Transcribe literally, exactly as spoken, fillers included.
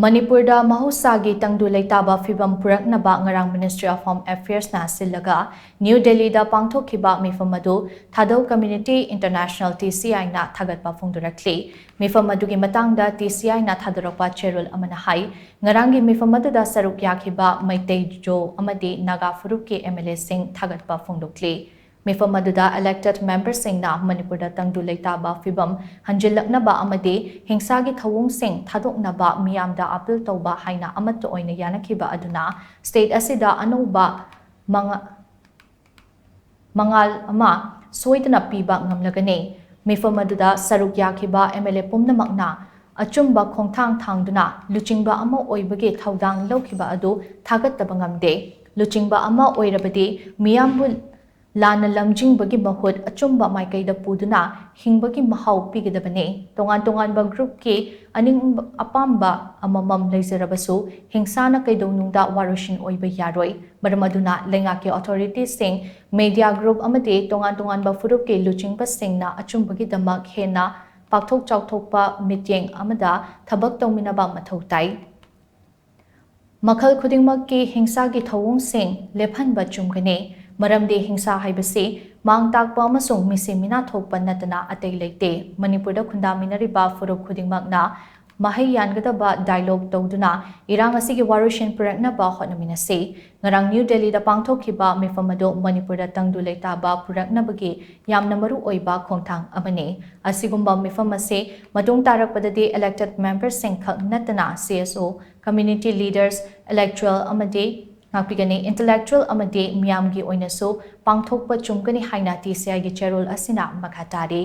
ꯃꯅꯤꯄꯨꯔꯗ ꯃꯍꯧꯁꯥꯒꯤ ꯇꯪꯗꯨ ꯂꯩꯇꯥꯕ ꯐꯤꯕꯝ ꯄꯨꯔꯛꯅꯕ ꯉꯔꯥꯡ Ministry of Home Affairsꯅ ꯁꯤꯜꯂꯒ ꯅ꯭ꯌꯨ ꯗꯦꯜꯂꯤꯗ ꯄꯥꯡꯊꯣꯛꯈꯤꯕ ꯃꯤꯐꯝ ꯑꯗꯨ ꯊꯥꯗꯧ Community International, TCIꯅ ꯊꯥꯒꯠꯄ ꯐꯣꯡꯗꯣꯔꯛꯂꯤ꯫ ꯃꯤꯐꯝ ꯑꯗꯨꯒꯤ ꯃꯇꯥꯡꯗ TCIꯅ ꯊꯥꯗꯣꯔꯛꯄ ꯆꯦꯔꯣꯜ ꯑꯃꯅ ꯍꯥꯏ, ꯉꯔꯥꯡꯒꯤ ꯃꯤꯐꯝ ꯑꯗꯨꯗ ꯁꯔꯨꯛ ꯌꯥꯈꯤꯕ ꯃꯩꯇꯩ, ꯖꯣ ꯑꯃꯗꯤ ꯅꯥꯒꯥ ꯐꯨꯔꯨꯞꯀꯤ MLAꯁꯤꯡ ꯊꯥꯒꯠꯄ ꯐꯣꯡꯗꯣꯛꯂꯤ꯫ ꯃꯤꯐꯝ ꯑꯗꯨꯗ elected memberꯁꯤꯡꯅ ꯃꯅꯤꯄꯨꯔꯗ ꯇꯪꯗꯨ ꯂꯩꯇꯥꯕ ꯐꯤꯕꯝ ꯍꯟꯖꯤꯜꯂꯛꯅꯕ ꯑꯃꯗꯤ ꯍꯤꯡꯁꯥꯒꯤ ꯊꯧꯑꯣꯡꯁꯤꯡ ꯊꯥꯗꯣꯛꯅꯕ ꯃꯤꯌꯥꯝꯗ appeal ꯇꯧꯕ ꯍꯥꯏꯅ ꯑꯃꯠꯇ ꯑꯣꯏꯅ ꯌꯥꯅꯈꯤꯕ ꯑꯗꯨꯅ state ꯑꯁꯤꯗ ꯑꯅꯧꯕ ꯃꯉꯥ-, ꯃꯉꯥꯜ ꯑꯃ ꯁꯣꯏꯗꯅ ꯄꯤꯕ ꯉꯝꯂꯒꯅꯤ꯫ ꯃꯤꯐꯝ ꯑꯗꯨꯗ ꯁꯔꯨꯛ ꯌꯥꯈꯤꯕ MLA ꯄꯨꯝꯅꯃꯛꯅ ꯑꯆꯨꯝꯕ ꯈꯣꯡꯊꯥꯡ ꯊꯥꯡꯗꯨꯅ ꯂꯨꯆꯤꯡꯕ ꯑꯃ ꯑꯣꯏꯕꯒꯤ ꯊꯧꯗꯥꯡ ꯂꯧꯈꯤꯕ ꯑꯗꯨ ꯊꯥꯒꯠꯇꯕ ꯉꯝꯗꯦ꯫ ꯂꯨꯆꯤꯡꯕ ꯑꯃ ꯑꯣꯏꯔꯕꯗꯤ ꯃꯤꯌꯥꯝꯕꯨ ꯂꯥꯟꯅ ꯂꯝꯖꯤꯡꯕꯒꯤ ꯃꯍꯨꯠ ꯑꯆꯨꯝꯕ ꯃꯥꯏꯀꯩꯗ ꯄꯨꯗꯨꯅ ꯍꯤꯡꯕꯒꯤ ꯃꯍꯥꯎ ꯄꯤꯒꯗꯕꯅꯤ꯫ ꯇꯣꯉꯥꯟ ꯇꯣꯉꯥꯟꯕ groupꯀꯤ ꯑꯅꯤꯡꯕ ꯑꯄꯥꯝꯕ ꯑꯃꯃꯝ ꯂꯩꯖꯔꯕꯁꯨ ꯍꯤꯡꯁꯥꯅ ꯀꯩꯗꯧꯅꯨꯡꯗ ꯋꯥꯔꯣꯏꯁꯤꯟ ꯑꯣꯏꯕ ꯌꯥꯔꯣꯏ꯫ ꯃꯔꯝ ꯑꯗꯨꯅ ꯂꯩꯉꯥꯛꯀꯤ authorityꯁꯤꯡ, media group ꯑꯃꯗꯤ ꯇꯣꯉꯥꯟ ꯇꯣꯉꯥꯟꯕ ꯐꯨꯔꯨꯞꯀꯤ ꯂꯨꯆꯤꯡꯕꯁꯤꯡꯅ ꯑꯆꯨꯝꯕꯒꯤꯗꯃꯛ ꯍꯦꯟꯅ ꯄꯥꯛꯊꯣꯛ ꯆꯥꯎꯊꯣꯛꯄ ꯃꯤꯠꯌꯦꯡ ꯑꯃꯗ ꯊꯕꯛ ꯇꯧꯃꯤꯟꯅꯕ ꯃꯊꯧ ꯇꯥꯏ꯫ ꯃꯈꯜ ꯈꯨꯗꯤꯡꯃꯛꯀꯤ ꯍꯤꯡꯁꯥꯒꯤ ꯊꯧꯑꯣꯡꯁꯤꯡ ꯂꯦꯞꯍꯟꯕ ꯆꯨꯝꯒꯅꯤ, ꯃꯔꯝꯗꯤ ꯍꯤꯡꯁꯥ ꯍꯥꯏꯕꯁꯤ ꯃꯥꯡ ꯇꯥꯛꯄ ꯑꯃꯁꯨꯡ ꯃꯤꯁꯤ ꯃꯤꯅꯥ ꯊꯣꯛꯄ ꯅꯠꯇꯅ ꯑꯇꯩ ꯂꯩꯇꯦ꯫ ꯃꯅꯤꯄꯨꯔꯗ ꯈꯨꯟꯗꯥꯃꯤꯟꯅꯔꯤꯕ ꯐꯨꯔꯨꯞ ꯈꯨꯗꯤꯡꯃꯛꯅ ꯃꯍꯩ ꯌꯥꯟꯒꯗꯕ dialogue ꯇꯧꯗꯨꯅ ꯏꯔꯥꯡ ꯑꯁꯤꯒꯤ ꯋꯥꯔꯣꯏꯁꯤꯟ ꯄꯨꯔꯛꯅꯕ ꯍꯣꯠꯅꯃꯤꯟꯅꯁꯤ꯫ ꯉꯔꯥꯡ ꯅ꯭ꯌꯨ ꯗꯦꯜꯂꯤꯗ ꯄꯥꯡꯊꯣꯛꯈꯤꯕ ꯃꯤꯐꯝ ꯑꯗꯨ ꯃꯅꯤꯄꯨꯔꯗ ꯇꯪꯗꯨ ꯂꯩꯇꯥꯕ ꯄꯨꯔꯛꯅꯕꯒꯤ ꯌꯥꯝꯅ ꯃꯔꯨ ꯑꯣꯏꯕ ꯈꯣꯡꯊꯥꯡ ꯑꯃꯅꯤ꯫ ꯑꯁꯤꯒꯨꯝꯕ ꯃꯤꯐꯝ ꯑꯁꯤ ꯃꯇꯨꯡ ꯇꯥꯔꯛꯄꯗꯗꯤ elected memberꯁꯤꯡ ꯈꯛ ꯅꯠꯇꯅ CSO, community leaders, electoral ꯑꯃꯗꯤ ꯉꯥꯛꯄꯤꯒꯅꯤ, intellectual ꯑꯃꯗꯤ ꯃꯤꯌꯥꯝꯒꯤ ꯑꯣꯏꯅꯁꯨ ꯄꯥꯡꯊꯣꯛꯄ ꯆꯨꯝꯒꯅꯤ ꯍꯥꯏꯅ TCIꯒꯤ ꯆꯦꯔꯣꯜ ꯑꯁꯤꯅ ꯃꯈꯥ ꯇꯥꯔꯤ꯫